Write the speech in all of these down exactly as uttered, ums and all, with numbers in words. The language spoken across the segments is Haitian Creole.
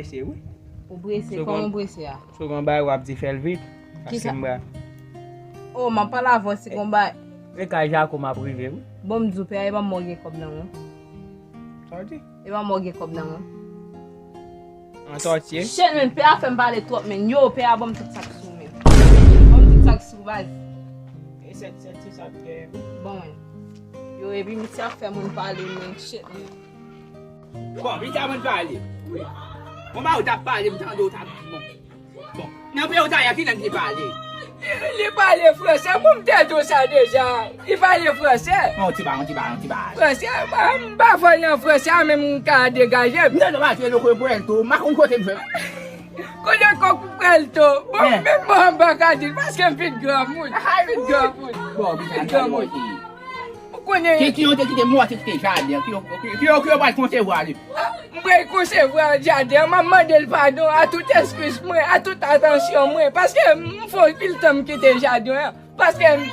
Prese, wi. Ou prese? Kòman w prese a? Si w gon bagay, w ap di fè l vit. Paske m ba. Oh, m ap pale avè w si gon bagay. E kay Jako m ap rive, wi. Bon, m di w, pè a, e pa mwen gen kòb nan men w. Sa w di? E pa mwen gen kòb nan men w. An tòtye. Shit, men, pè a fè m pale twòp, men. Yo, pè a, ban m tout sa k sou men. Ban m tout sa k sou, baz. E sèt sèt se sa k gen. Bon, men. Yo, epi misye ap fè moun pale, men. Shit, men. Bon, vin ta moun pale. Wi. Bon, ba ou t ap pale, m tande ou t ap di, bon. Bon, nan peyi w ta ye, kilè n te pale? Li pale fransè, bon, m te di w sa deja. Li pale fransè. Yon ti ba, yon ti ba, yon ti ba. Fransè, m pa fò nan fransè a, men m ka degaje m. Non, non, pa jwe loko pou èl tou. M pa konn kote m jwe. Kote kòk pou èl tou. Bon, menm mwen m pa ka di l, paske m fin granmoun. M fin granmoun. Bon, m fin granmoun. Ou konnen. Ki, ki yo te kite mò, te kite jaden, ki yo, ki yo, ki yo, ki yo pral konsevwa li. M pral konsevwa jaden an, m ap mande l padon a tout eskiz mwen, a tout atansyon mwen, paske m fè anpil tan m kite jaden an, paske m,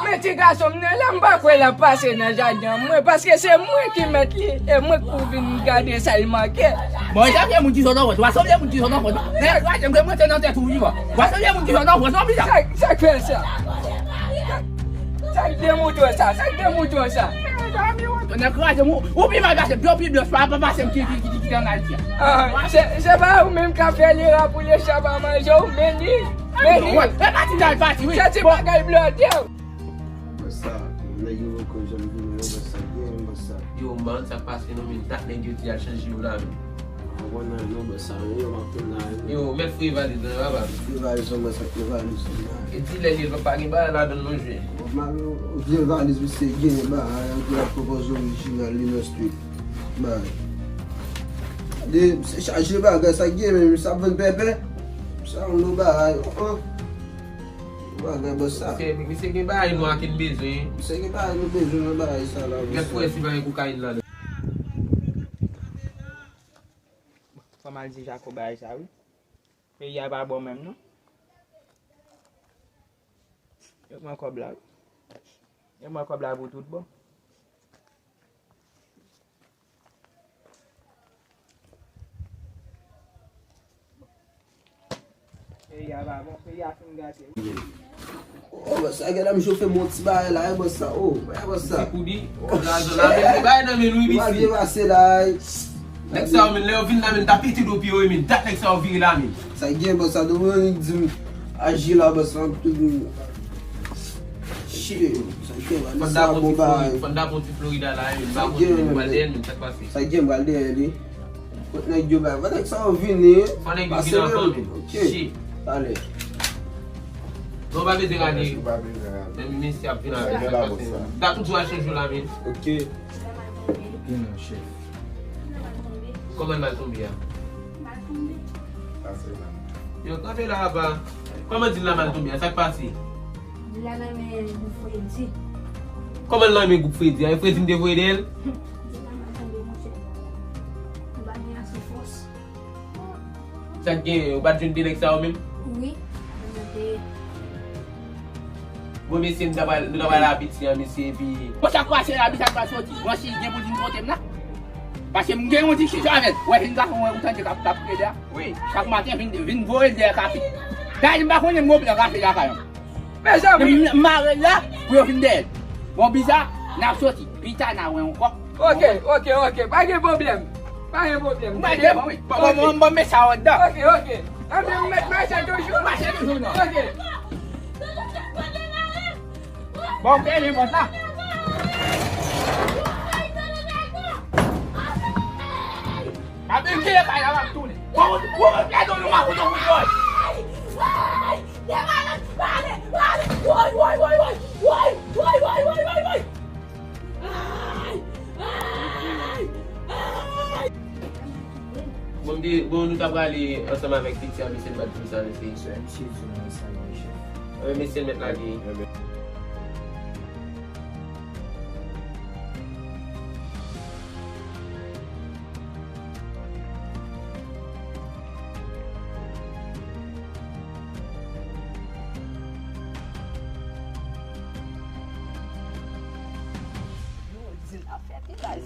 men ti gason m nan la, m pa kwè l ap pase nan jaden an mwen, paske se mwen ki mèt li, e mwen k pou vin gade sa l manke. Bon, e jan vye moun ki sot anfans, w a sanble moun ki sot anfans, men, w a janm mete nan tèt ou vivan, w a sanble moun ki sot anfans, non, bizar. Sa, sa k fè sa? Sa k demouton sa? Sa k demouton sa? Tonnè kraze m, ou pi mal pase m, pi blanch pa, pa pase m ki, ki, ki, ki, ki te ann Ayiti a. Ah, se, se pa ou menm k ap fè lera pou lechab a manje w, men li, men li. Wè, e pati m al pati, wi. Se ti bagay blòdè. Bòs sa, nèg yo poko janm vini, non, bòs sa, byen, bòs sa. Yo, man, sa k pase non, men dat nèg yo di al chanje yo la, men. Mwen konn nan non bòs sa, men yo m ap tann la, wi. Yo, mèt fouye valiz lan, papa. Fouye valiz lan, bòs sa, fouye valiz lan. E ti lè li pa gen bagay ladan l non, jwe. Bon, m ap yon vye valiz, misye gen bagay, anpil ap pwopoze orijinal li nan street. Bagay. Gade, misye chaje bagay, sa gen, men misye ap vann pèpè. Sa yon lòt bagay, oh, oh. Bagay bòs sa. Misye, misye gen bagay nou a ki n bezwen. Misye gen bagay nou bezwen nan bagay sa la, bòs sa. Gad pou wè si pa gen kokayin ladan. Fò m al di Jako bagay sa, wi. Peyi a pa bon menm, non. Yo pran kòb la, wi. Yo pran kòb la pou tout bon. Peyi a pa bon, peyi a fin gate, wi. Oh, bòs sa, gade m chofe m yon ti bagay la, e bòs sa, oh, e bòs sa. Ti koudi, oh, la, la, men, bagay nan men nou, wi, byen pase la, e. Nèg sa yo, men, lè yo vin la, men, ta pete do pye yo, men, dat nèg sa yo vire la, men. Sa gen, bòs sa, nou menm, di m, aji la, bòs sa, tout. Shit, sa gen, bòs sa, bon bagay. Fò n da pon ti Florida la, men, m pa konn, men, m pral dèyè l, men, sa k pase. Sa gen, m pral dèyè li. Kot nèg yo bay? Fò nèg sa yo vini. Fò nèg yo vini anvan, men. Ok. Shit. Ale. Non, pa bezwen rale. Ou pa bezwen rale. Men mesye ap vin avèk sa k pase. Dat ou di w al chanje w la, men. Ok. Gen non, chèf. Kòman l mal tonbe a? Pase la. Yo, kanpe la, apa. Kòman di l la mal tonbe a? Sa k pase? Di l la nan men gwoup Fredi. Kòman l nan men gwoup Fredi a? E Fredi m te voye dèyè l? Di l la mal tonbe, monchè. Ou pa gen ase fòs. Sa k gen, ou pa t jwenn de nèg sa yo menm? Wi, mwen te. Bon, mesye, nou ta pral, nou ta pral la piti an, mesye, epi. Bon, sa k pase la, men sa k pral soti. Bon, si gen pou di m kote m la. Paske m gen yon diskisyon avè l. Wè, vin gason, wè, ou tande k ap, k ap plede a. Wi. Chak maten, vin, vin voye l dèyè kafe. Dayè, m pa konnen m gon plan kafe lakay an. Mezanmi. M, m mare l la, pou yo vin dèyè l. Bon, bizar, n ap soti. Pita, n a wè ankò. Ok, ok, ok. Pa gen pwoblèm. Pa gen pwoblèm. Mwen, mwen, mwen, mwen, mwen met sa anndan. Ok, ok. Anben, m met mache toujou. Mache toujou, non. Ok. Bon, m fèmen pòt la. Anben, m kite kay la, m ap tounen. Bon, bon, bon, gade nou, m ap tounen. Woy, woy, woy, woy. Woy, woy, woy, woy, woy. Ay! Ay! Ay! Bon, m te, bon, nou ta prale ansanm avèk piti a, mesye, n pa t di sa, mesye. Mesye, di nou sa, mesye. Anben, mesye, n mèt lage. Yo di l ap fè pi baz.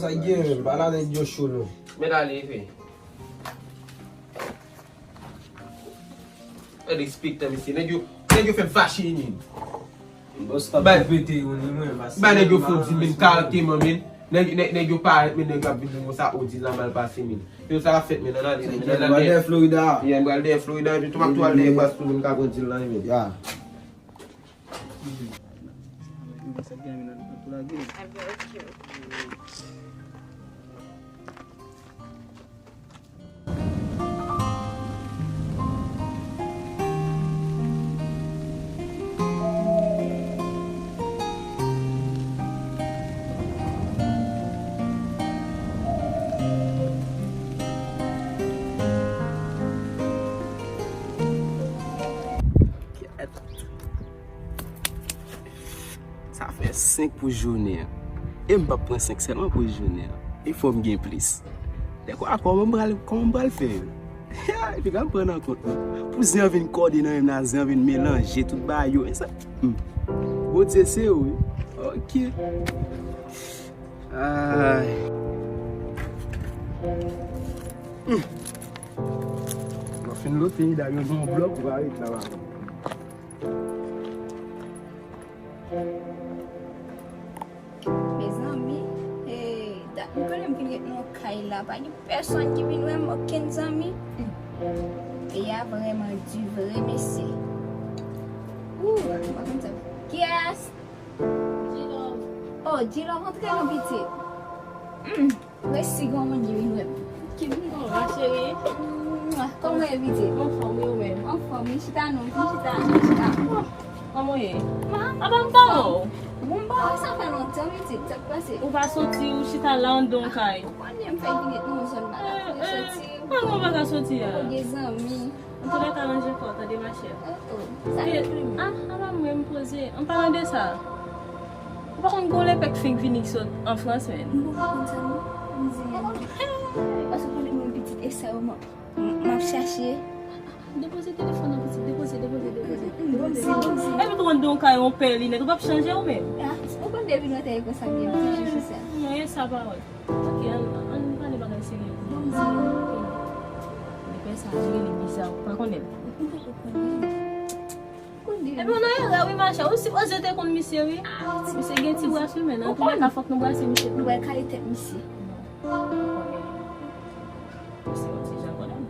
sa gen, men pa la nèg yo cho non. Men ale, efe. Gade, respektan, mesye. Nèg yo, nèg yo fè m fache, men. Bòs pa pete yon li, mwen, ba nèg yo fè yon dil, men, kareteman, men. Nèg, nèg, nèg yo parèt, men nèg yo ap vin di konsa, o, dil la mal pase, men. Yo, sa ap fèt, men, nan ale, men, nan ale. Dèyè Florida. Yeah, m pral dèyè Florida, epi tou m ap tou al dèyè Bas tou, men m ka pran dil la, men. Ya. Sa fè senk pou jounen an. E m p ap pran senk sèlman pou jounen an. E fò m gen plis. Dèkwa, kòman m pral, kòman m pral fè yo? Epi gad m pran nan kont, non. Pou zen an vin kòde nan menm nan, zen an vin melanje tout bagay yo. E sa, hmm. Bondye se ou, wi. Ok. Ay. Hmm. M ap fin lote, dayè, yon blòk, ou va ret la, la. Mezanmi, eh, dat m konnen m vin ret nan kay la, pa gen pèsonn ki vin wè m, okenn zanmi. Hmm. Peyi a vrèman di vre, mesye. Ooh, m pa konn sa. Kiyès? G-Love. Oh, G-Love, antre non, pitit. Hmm. Resi gon moun ki vin wè m. Ki vin wè w, ma chérie? Mwa, kòman w ye, pitit? Anfòm, wi, ou menm? Anfòm, wi, chita non, vin chita, vin chita. Kòman w ye? Apa m pa wè w? Bon, m pa wè w, sa fè lontan, pitit, sa k pase? Ou pa soti, ou chita la anndan yon kay. Ou konnen m fèk vin nan yon zòn pa ka soti. Kòman w pa ka soti a? Ou gen zanmi. Antoulèka, ranje kò w, tande, machè. Oh, oh. Sa te plim. Ah, apa mwen m poze. An palan de sa, ou pa konn gon lepè k fenk vini ki sot an Frans, men. M poko konn sa, non. M di, paske konnen mwen pitit e sa yo, m, m, m ap chache. Depoze telefòn nan, pitit, depoze, depoze, depoze. Mm, mm, bon, si, bon, si. Epi tou, anndan yon kay, yon pè linèt, ou p ap chanje ou menm. Ah, ou konn depi nou te konsa, m toujou fè sa. Mwen, e sa pawòl. Ok, ann, ann pale bagay serye. Bon, di. Ok. Lepè sa, li rele biza, ou pa konnen l? Ou poko konnen. Epi w nan erè, wi, machè. Ou sipoze te konn misye, wi. Misye gen ti bras, wi, men antoulèka, fòk nou brase misye. Nou pral kale tèt misye. Misye yon ti jan konnen.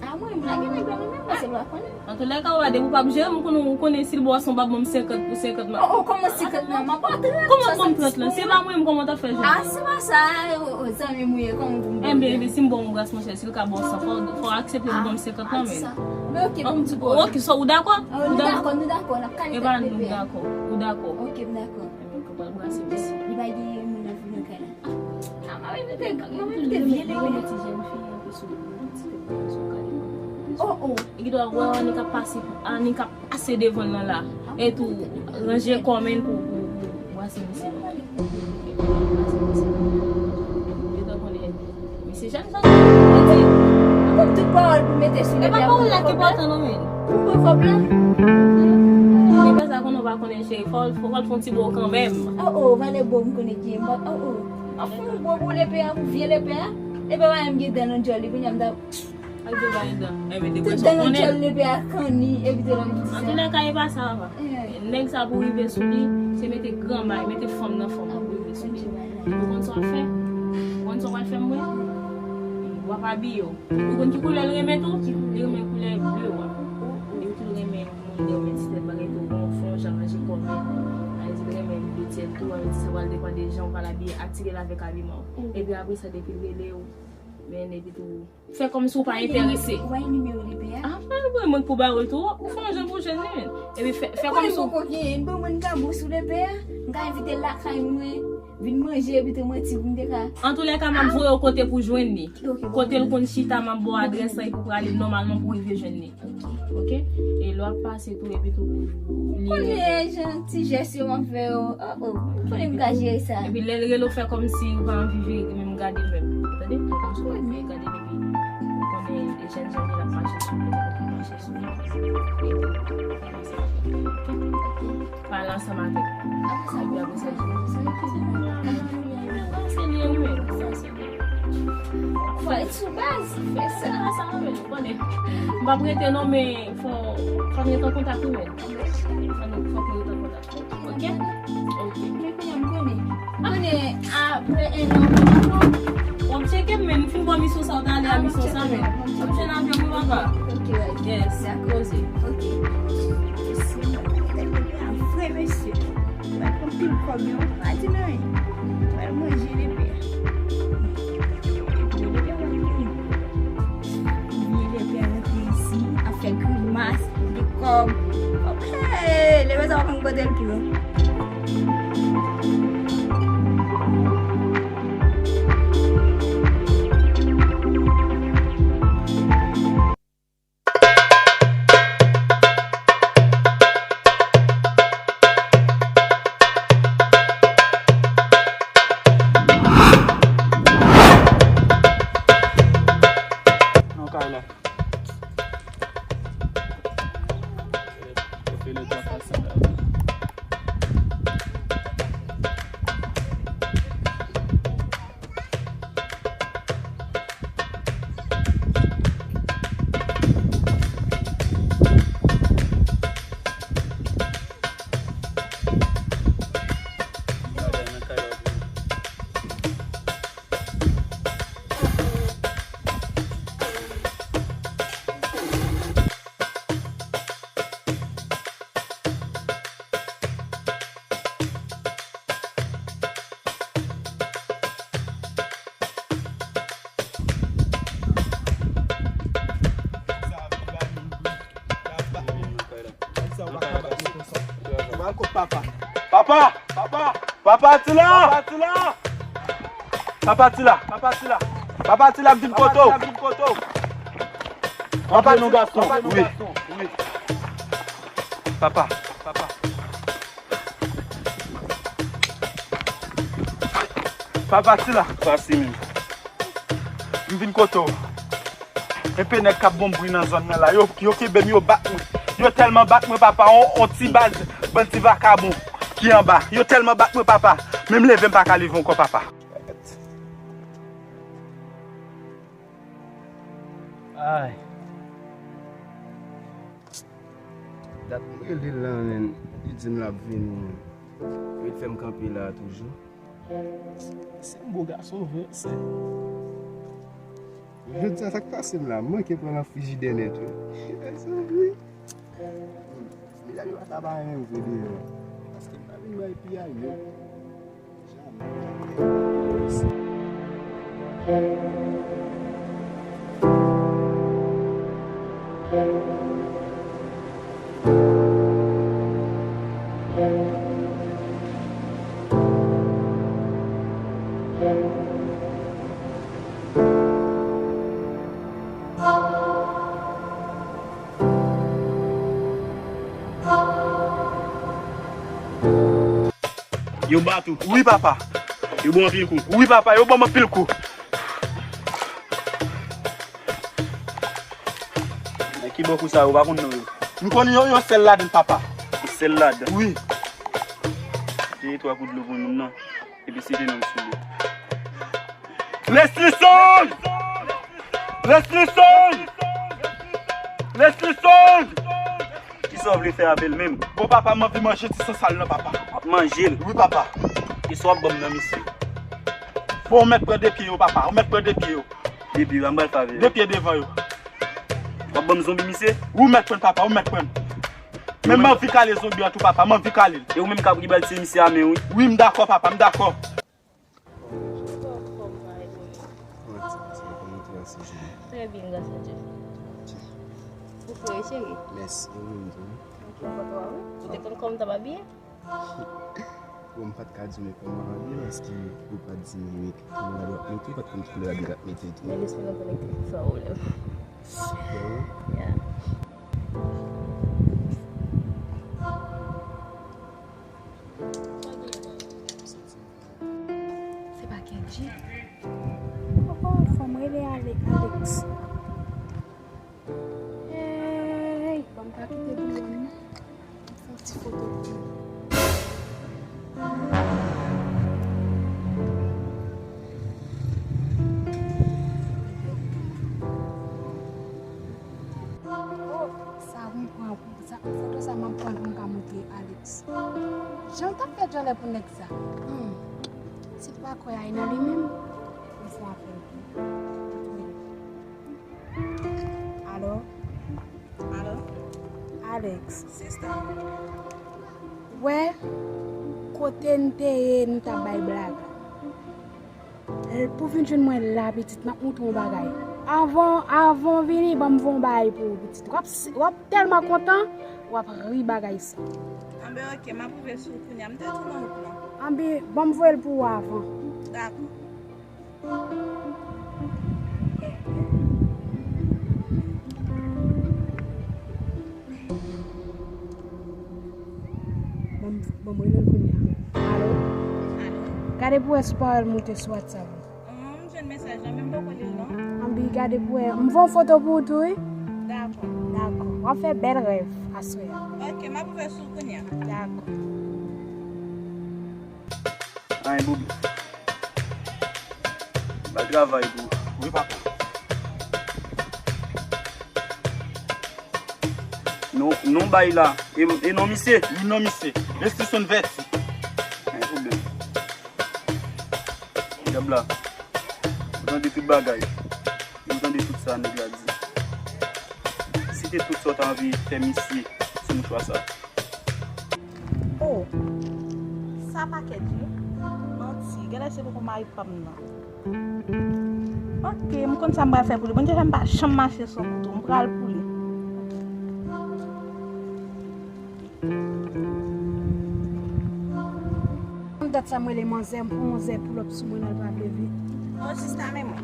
A mwen, m lage nèg la, men menm, paske m pa konnen. Antoulèka, w pa depi w p ap jere m, konnen, ou konnen si l ba w san, w p ap ban m senkant pou senkant, man. Oh, oh, kòman senkant lan? M ap ba w trant. Kòman w ban m trant lan? Se pa mwen menm, kòman w t ap fè jere? Ah, se pa sa, oh, oh, zanmi m ou ye, kòman pou m ba w? Enben, enben, si m ba w yon bras, monchè, si l ka ba w san, fò, fò w aksepte pou ban m senkant lan, men. Ah, sa. Men ok, ban m di w. Ok, so, ou dakò? Ah, nou dakò, nou dakò, n ap kale tèt lepè. E pa nou dakò, ou dakò. Ok, m dakò. Enben, ou pral brase mesye. Li pa gen moun nan vin nan kay la. Ah, m ap evite, m ap evite vye lepè. Ti jèn fi an, ki sou yon ti lepè sou kay. Oh, oh. E ki dwa wè Annie k ap pase, Annie k ap pase devan l lan la. E tou, ranje kò men pou, pou, pou brase misye. Brase misye. Yo ta konnen, misye jèn jan, yo di. Kòm tout pawòl pou mete sou lepè. E pa pawòl la ki enpòtan non, men. Pou pran kòb la. Lepè sa konnen w pa konnen cheri, fò, fò, fò l fè yon ti bo kanmenm. Oh, oh, valè bo m konnen ki ye, m pa, oh, oh. Ap fè yon bo pou lepè a, pou vye lepè a. Lepè pa menm gen dan nan djòl li, kounye a m ta. Ak de bay dan. Enben, depresyon konnen. Tout dan nan djòl lepè a kanni, epi te lòm di sa. Antoulèka, e pa sa, papa. Eh. Nèg sa pou rive sou li, se mete gran may, mete fanm nan fanm pou rive sou li. Ou konn sa w ap fè? Ou konn sa w pral fè m wè? W ap abiye w. Ou konn ki koulè l renmen tou? Li renmen koulè ble a. Epi tou l renmen moun ki renmen ti tèt bagay tou, bon, fè yon jan ranje kò men. Sa vle di l renmen de tèt tou, sa vle di sa pral depann de jan w pral abiye, atire l avèk abiman w. Epi apre sa, depi l rele w, men epi tou, fè kòmsi w pa enterese. Ou bay nimewo lepè a? Ah, pa gen pwoblèm, mwen k pou ba w l tou. Ou fè yon jan pou jwenn li, men. Epi fè, fè kòmsi w poko genyen, ban mwen n ka bon sou lepè a. M ka envite l lakay mwen. Vin manje epi tou manti pou m te ka. Antoulèka, m ap voye w kote pou jwenn li. Ok, ok. Kote l konn chita, m ap ba w adrès lan epi w prale nòmalman pou w rive jwenn li. Ok. E lè w ap pase tou, epi tou, li. Konnen jan ti jès yo m ap fè yo. Oh, oh. Konnen m ka jere sa. Epi lè l rele w, fè kòmsi ou pa anvi vire, men m gade l menm. Tande? Fè kòmsi ou pa anvi gade l epi ou konnen jèn jan li l ap mache sou mwen, l ap mache sou mwen. Epi, kòmsi. Ok. Pale ansanm avèk. Epi apre sa, di, se li, wi, se li. Fò l sou baz, fè sa. Sa, sa, wi, ou konnen. M p ap rete non, men fò, fò n ret an kontak, wi, men. Fò n, fò n ret an kontak. Ok? Ok. Men kounye a m konnen. Konnen apre en an, w ap tcheke m, men m fin ba w misyon sa, w ta ale a misyon sa, men. W ap jwenn avyon, wi, papa. Ok, right. Yes, koze. Ok. Mesye, mwen te mete a vre, mesye. Mwen pran pil kòb yo, pa di nan anyen. Mwen manje lepè. Lepè wè vini. Vye lepè rantre isi, ap fè grimas, de kòb. Hey, lepè sa pa konn kote l pran. Nan kay la. Yo fè letan pase la. Papa! Papa! Papa Atila! Papa Atila! Papa Atila! Papa Atila! Papa Atila, m vin kote w! Antre non, gason. Wi. Papa. Papa. Papa Atila. Pase menm. M vin kote w. Enpe nèg k ap bon bri nan zòn nan la. Yo, yo kenbe m, yo bat mwen. Yo tèlman bat mwen, papa, on, on ti baz, bann ti vakabon ki anba. Yo tèlman bat mwen, papa. Menm leve, m pa ka leve ankò, papa. Ay. Dat m rele l lan, menn, li di m l ap vini, menn. Yo t fè m kanpe la a toujou. Se yon bo gason vre, se. Jodi a, sa k pase m la, m manke pran nan frijidè nèt, wi. Medam yo pa ta bay menm vre deyò. Paske m pa vin bay piyay, non. Yo bat ou? Wi, papa. Yo ba w anpil kou? Wi, papa, yo ban m anpil kou. Nan ki bò kou sa yo, pa konn non yo? M konn yon, yon sèl ladan, papa. Yon sèl ladan? Wi. Te netwaye kou dlo pou moun nan. Epi site non m sou li. Leslie Song! Leslie Song! Leslie Song! Kisa w vle fè avè l menm? Bon, papa, m anvi manje ti sansal nan, papa. W ap manje l? Wi, papa. Kisa w ap ban m nan, misye? Bon, ou mèt pran de pye yo, papa. Ou mèt pran de pye yo. De pye yo, a m pral fè avè yo. De pye devan yo. W ap ban m zonbi, misye? Wi, ou mèt pran, papa. Ou mèt pran. Men m anvi kale zonbi an tou, papa, m anvi kale l. E ou menm k ap ribalti misye a men, wi. Wi, m dakò, papa, m dakò. Kòman travay pou ou? Kòman travay, kòman travay, cheri? Trè byen, gras a Dye. Ou fre, cheri? Mèsi, ou menm tou. Ou te konn kòman w t ap abiye? Bon, m pa t ka di w men kòman l ye, èske ou pa t di m li mete koulè rad w ap mete, ou pa t konn ki koulè rad ou t ap mete tou. Men lespri mwen konekte pou sa ou lè. Yeah. Se pa Kendji? Oh, fò m rele Ale-, Alex. Hey, ban m pa kite pou mwen, non. M fè yon ti foto pou li. Oh, sa m pran pou sa, foto sa m ap pran pou m ka montre Alex. Jan l t ap fè djòlè pou nèg sa. Hmm. Si l pa kwè Aina li menm, m fè yon apèl pou li. Alo? Alo? Alex. Sista. Wè, kote n te ye, n t ap bay blag. Eh, pou vin jwenn mwen la, pitit, m ap montre w yon bagay. Avan, avan w vini, ban m voye yon bagay pou ou, pitit. W ap, w ap tèlman kontan, w ap ri bagay sa. Anben, oke, m ap rive sou ou kounye a. M te tou nan wout lan. Anben, ban m voye l pou ou avan. Dakò. Bon, bon, mwen rele l kounye a. Alo? Alo? Gade pou wè si w pa wè l moute sou WhatsApp ou. An, m jwenn mesaj la, men m poko li l non. Anbi, gade pou wè. M voye yon foto pou ou tou, wi. Dakò. Dakò. W ap fè bèl rèv aswè a. Oke, m ap ouvè sou l kounye a. Dakò. Anyen, Bobi. Ba travay pou. Wi, papa. Non, non, bay la. E, e non, misye? Wi, non, misye. Lesli sonn vèti. Anyen pwoblèm. Dyab la. Ou tande tout bagay. Ou tande tout sa nèg la di. Si te tout sa w ta anvi fè misye sou mouchwa sa. Oh, sa pakèt wi. Manti, genlè se poko mari pa m nan. Oke, m konn sa m pral fè pou li. Bondye fè m pa janm mache san kouto, m pral pou li. Konn dat sa m rele manzè, m pran manzè pull up sou mwen, l pa vle vin. Oh, sista, men mwen.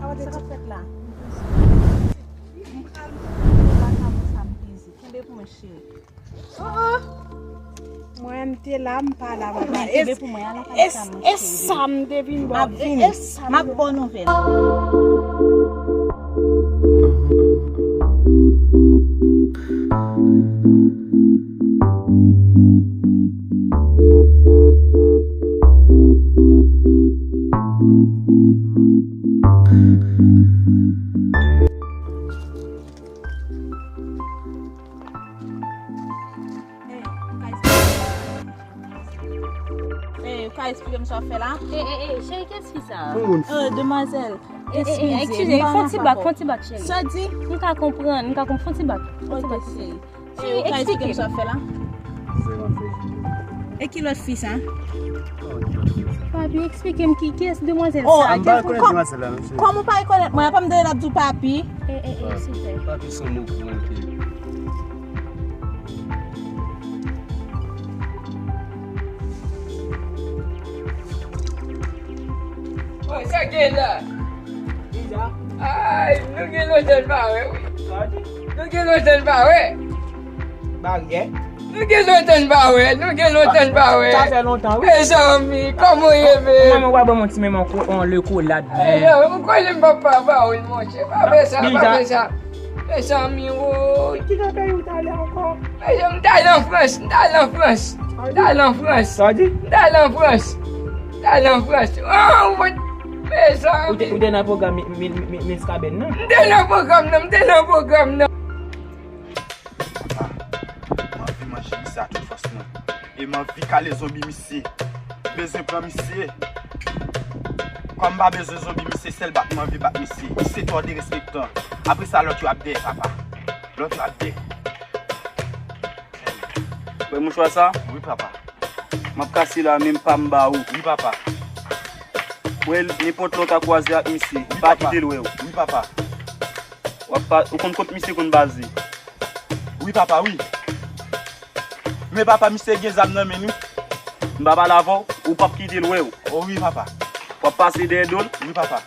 Sa k ap fèt la? M pral pou li, la ka pou sa m peze. Kenbe pou mwen, cheri. Oh, oh. Mwen, m te la, m pa la, papa. Kenbe pou mwen, ala kay sa, mon cheri. E sa m te vin bò. M ap vini. E sa m... M ap ba w nouvèl. Hey, ou ka eksplike m sa w ap fè la? Hey, hey, hey, cheri, kiyès fi sa? Euh, demwazèl, eskize, eskize, fon ti bak, fon ti bak, cheri. Sa di? M ka konprann, m ka konprann, fon ti bak. Ok, cheri. Hey, ou ka eksplike m sa w ap fè la? E ki lòt fi sa? Papi, eksplike m ki, kiyès demwazèl sa? Oh, m pa rekonèt demwazèl la, mesye. Kòman w pa rekonèt mwen? Apa m tande l ap di w papi? Hey, hey, hey, silvouplè. Papi se yon mo pou mwen ki... Mwen, sa gen la? Ay, nou gen lontan n pa wè, wi. Nou gen lontan n pa wè. Baryè. Nou gen lontan n pa wè, nou gen lontan n pa wè. Sa fè lontan, wi. Mezanmi, kòman w ye, babe? Mwen, mwen, w a ban m yon ti menm yon lekolad, men. Mezanmi, m konnen m p ap pa ba w l, monchè. Pa fè sa, pa fè sa. Mezanmi, woy. Ki nan peyi w t ale ankò? Mezanmi, m t al an Frans, m t al an Frans. M t al an Frans. Sa w di? M t al an Frans. M t al an Frans. Oh, woy. Mezanmi. Ou te, ou te nan pwogram mi, mi, mi, mi, Miss Cabin nan? M te nan pwogram nan, m te nan pwogram nan. Papa, m anvi manje misye a tout fòs mwen. E m anvi kale zonbi misye. M bezwen pran misye. Kòm m pa bezwen zonbi misye, sèl bat m anvi bat misye. Misye twò derespektan. Apre sa, lòt yo ap dèyè, papa. Lòt yo ap dèyè. Wè mouchwa sa? Wi, papa. M ap kase la, men m pa m ba ou. Wi, papa. Wè, nenpòt lè w ta kwaze ak misye, pa kite l wè w. Wi, papa. W ap pa, ou konn kot misye konn baze? Wi, papa, wi. Men papa, misye gen zam nan men l, wi. M pa pale avè w, ou p ap kite l wè w. O wi, papa. W ap pase dèyè do l. Wi, papa.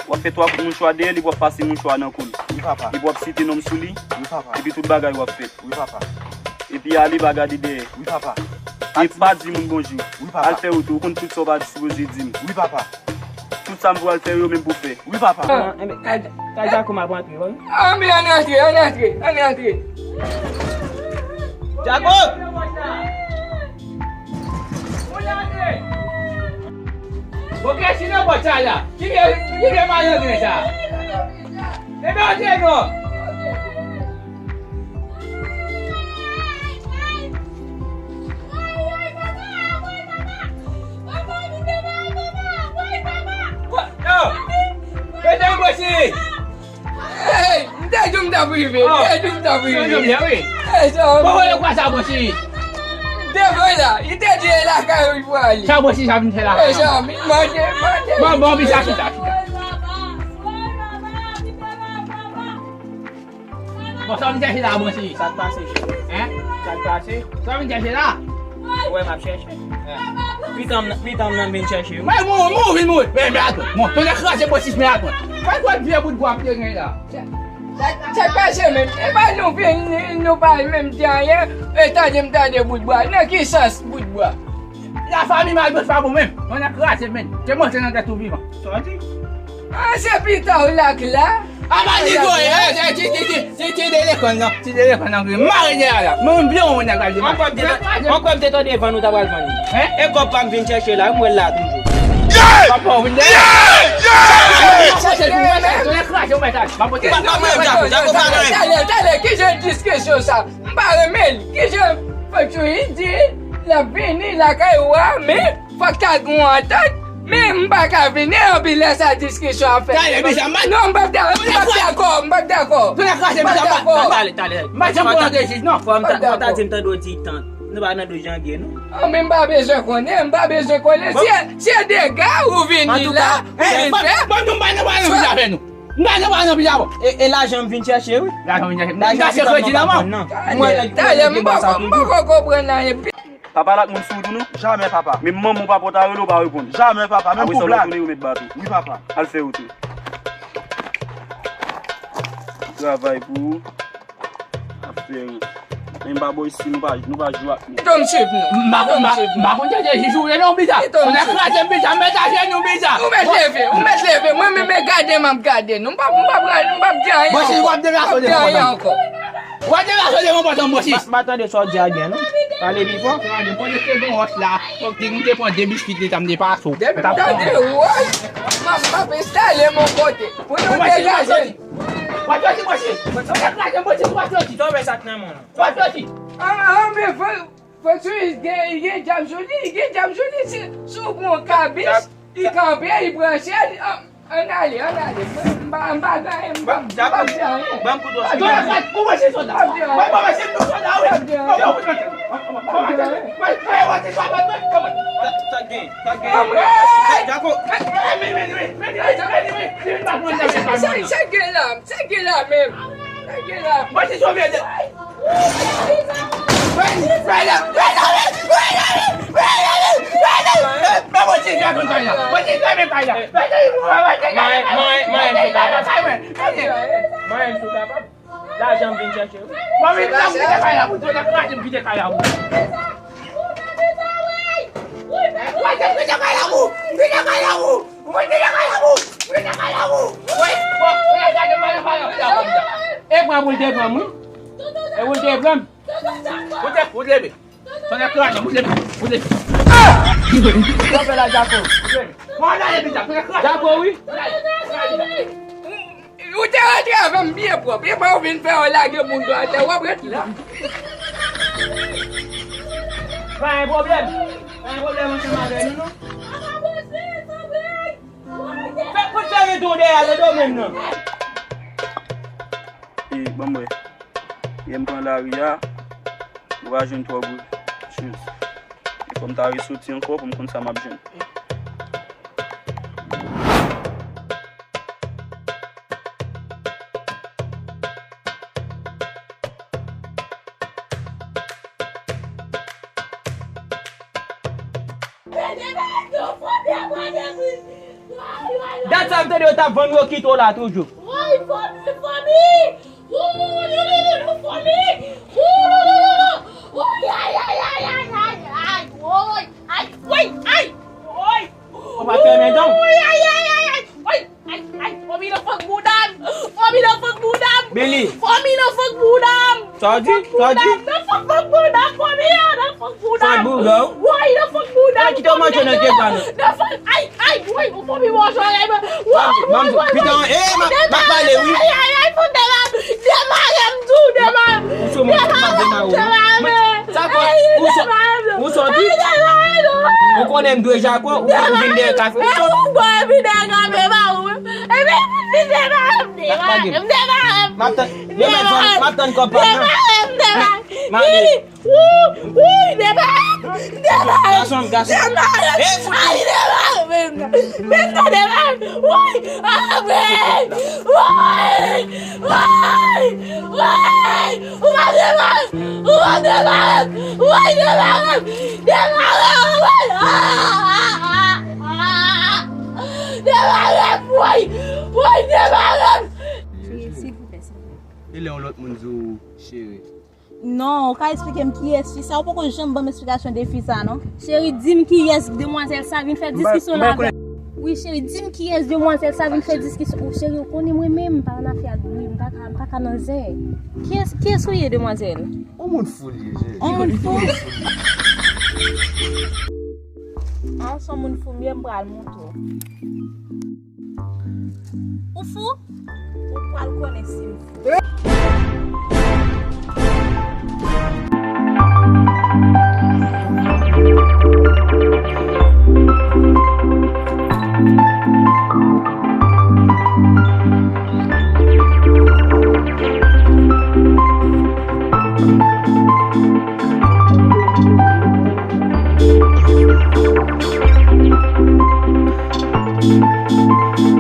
W ap fè twa kout mouchwa dèyè l, epi w ap pase mouchwa nan kou l. Wi, papa. Epi w ap site non m sou li. Wi, papa. Epi tout bagay w ap fè. Wi, papa. Epi ale, pa gade dèyè. Wi, papa. E pa di moun bonjou. Wi, papa. Al fè wout ou, ou konn tout sa w pa sipoze di m. Wi, papa. Tout sa m pral fè yo menm pou fè. Wi, papa. Ah, enben, kay, kay Djako m ap rantre, wi. Ah, men ann rantre, ann rantre, ann rantre. Djako! Bon, kèsi nan pòt sa la? Ki vye, ki vye malandren sa? Enben, antre non! Hey, m te di w m t ap rive, m te di w m t ap rive. Hey, sa. Bon, wè, kwa sa, bon, si. M te vre la, li te di e lakay ou li pral. Sa, bon, si, sa vin fè la. Hey, sa, manje, manje. Bon, bon, pita, pita, pita. Bon, sa w vin chèche la, bon, si. Sa k pase, chè? Hein? Sa k pase? Sa w vin chèche la? Ou wè m ap chèche. Pitan m nan, pitan m nan vin chèche wi. Mwen mouri, mouri, vin mouri. Men, men, atann. Bon, tonnè kraze, bon, si, men, atann. Mwen kwè vye bout bwa m te gen la. Sa, sa k pase menm? E pa nou vin, nou pa menm di anyen. E tande m tande bout bwa. Nan ki sans bout bwa? Lafanmi Malbranch pa bon menm. Tonnè kraze, men. Te monte nan tèt ou vivan. Sòti. Ah, se pita w la k la. A pa li vre, eh, eh, ti, ti, ti, ti, ti delekòn nan, ti delekòn nan, ki mare dèyè la. Mwen, m byen, on nèg al devan. Mwen kwè m te, mwen kwè m te tande vann ou ta pral vann li. Hein? E kòb pa m vin chèche la, m wè l la toujou. Yeah! Papa, ou vin dèyè? Yeah! Yeah! Chèche pou mwen, chèche, mwen kraze, mwen kraze. M ap pote. Papa, mwen, Djako, Djako, pa nan. Talè, talè, ki jan diskisyon sa? M pa renmen l. Ki jan fòk tou li di l ap vini lakay ou a, men fòk ta gen yon antant, men m pa ka vini, anpi lè sa diskisyon ap fèt. Talè, bizanman. Non, m p ap da-, m p ap dakò, m p ap dakò. Tonnè kraze, bizanman. Talè, talè. M pa janm pran de jij, non. Fò m ta, fò ta di m tande w di tant. Nou pa nan dwe jange, non. An, men m pa bezwen konnen, m pa bezwen konnen. Si, si e dega ou vini la, ou vin fè. Bon, nou pa nan pale anpil avè nou. M pa nan pale anpil avè w. E, e lajan m vin chèche, wi. Lajan m vin chèche. M ka se kredi la, man. Talè, talè, m pa, m pa konprann anyen. Pa pale ak moun sou wout ou non. Jamè, papa. Men manman w pa pòt a rele w pa reponn. Jamè, papa. Menm pou blag. Apre sa w retounen remèt bato. Wi, papa. Al fè wout ou. Travay pou ou. Ap fè wout. Men m pa bò isi, nou pa, nou pa jwe ak moun. Kite m swiv nou. M pa konn, m pa, m pa konn tande jij ou rele w, bizan. Kite m swiv. Tonnè kraze m, bizan, m met ajenou, bizan. Ou met leve, ou met leve. Mwen menm, men gade m ap gade nou. M p ap, m p ap, m p ap di anyen ankò. Bon, si w ap deplase w devan pòt la. W ap deplase w devan pòt la, Mosis. M pa tande sa w di a byen, non. Pale pi fò. Gade, kote te gen wòch la, fòk te, m te pran de biskit li, sa m te pase w. Depi m tande wòch, m ap, m ap enstale m yon kote. Pou nou degaje. W ap soti, Mosis. W ap kraze, Mosis, w ap soti. Sa w wè sa k nan men w lan? W ap soti. An, an, men fò, fò sou li gen, li gen djab sou li, li gen djab sou li, si, si w pran yon kabis, li kanpe, li branche, li, an, Ann ale, ann ale. Mwen, m pa, m pa gen anyen, m pa, m pa di anyen. Ban m kouto. Ban m kouto. Ban m kouto. Ban m kouto. Ban m kouto. Sa, sa gen, sa gen. Djako. Sa, sa, sa gen la, sa gen la menm. Sa gen la. Mwen se sove de. Manyen m sou kapab. Manyen m sou kapab. Lajan m vin chèche wi. Mwen vin la, m kite kay la pou tonnè kraze m kite kay la pou. Mwen te kite kay la pou. Kite kay la pou. Mwen te kite kay la pou. Kite kay la pou. Wi. Bon, gade, gade, gade, gade. E pran pou l te pran m wi. E pou l te pran m. Ou te, ou te leve. Tonnè kraze, ou te leve. Ou te leve. Ah! Kanpe la, Djako. Ou te leve. Bon, ann ale, Djako. Tonnè kraze. Djako, wi. Ou te rantre avè m byen pwòp. E pa ou vin fè yo lage moun yo atè, w ap ret la. Pa gen pwoblèm. Pa gen pwoblèm ansanm avè nou, non. Fè kout fè retou dèyè, nan domèn nan. E, ban m wè. Yè m pran lari a, m pa jwenn twò gwo chans. E fò m ta resoti ankò pou m konn sa m ap jwenn. Dat sa m tande yo t ap vann Rokito la toujou. Woy, fanmi, fanmi! Woy, fanmi! Woy, ay, ay, ay, ay, ay, ay, woy, ay, woy, ay, woy! Ou pa fèmen dan w? Woy, ay, ay, ay, ay, woy! Ay, ay, fanmi nan fòk bouda m! Fanmi nan fòk bouda m! Bili! Fanmi nan fòk bouda m! Sa w di? Sa w di? Nan fòk, fòk bouda m, fanmi an! Nan fòk bouda m! Fòk bouda w? Woy, nan fòk bouda m! Kite w manje nan keba nou. Nan fòk, ay, ay, woy, fanmi manje anlè mwen! Woy, woy, woy, woy! Piton, eh, m ap pale, wi! Ay, ay, ay, fòk demare m! Demare m tou, demare m! Ou sou mwen, m ap demare w. Sa fè, ou sò-, ou sòti? Ou konnen m dwe jako, ou, ou vin dèyè kafe. Ou sòti? Ou vin dèyè kafe, ba ou. Epi, epi, m demare m, demare m, demare m. M ap tann, yo mèt vann, m ap tann kòb pa m nan. Demare m, demare m. M ale. Woy, woy, demare m, demare m. Gason, gason. Demare m. Ay, demare m. Mesye, demare m. Woy, ah, woy, woy, woy, woy. Ou pa demare m! Ou pa demare m! Woy, demare m! Demare m! Woy! Ah, ah, ah, ah, ah! Demare m! Woy! Woy, demare m! Cheri, silvouplè, silvouplè. E lè yon lòt moun di w cheri? Non, ou ka eksplike m kiyès fi sa? Ou poko janm ban m eksplikasyon de fi sa, non. Cheri, di m kiyès demwazèl sa vin fè diskisyon la avè m. Wi, cheri, di m kiyès demwazèl sa vin fè diskisyon. Ou, cheri, ou konnen mwen menm, m pa nan afè ak bri, m pa ka, m pa ka nan zen. Kiyès, kiyès ou ye, demwazèl? On moun fou li ye, cheri. On moun fou? An, se on moun fou m ye, m pral montre w. Ou fou? Ou pral konnen si m fou.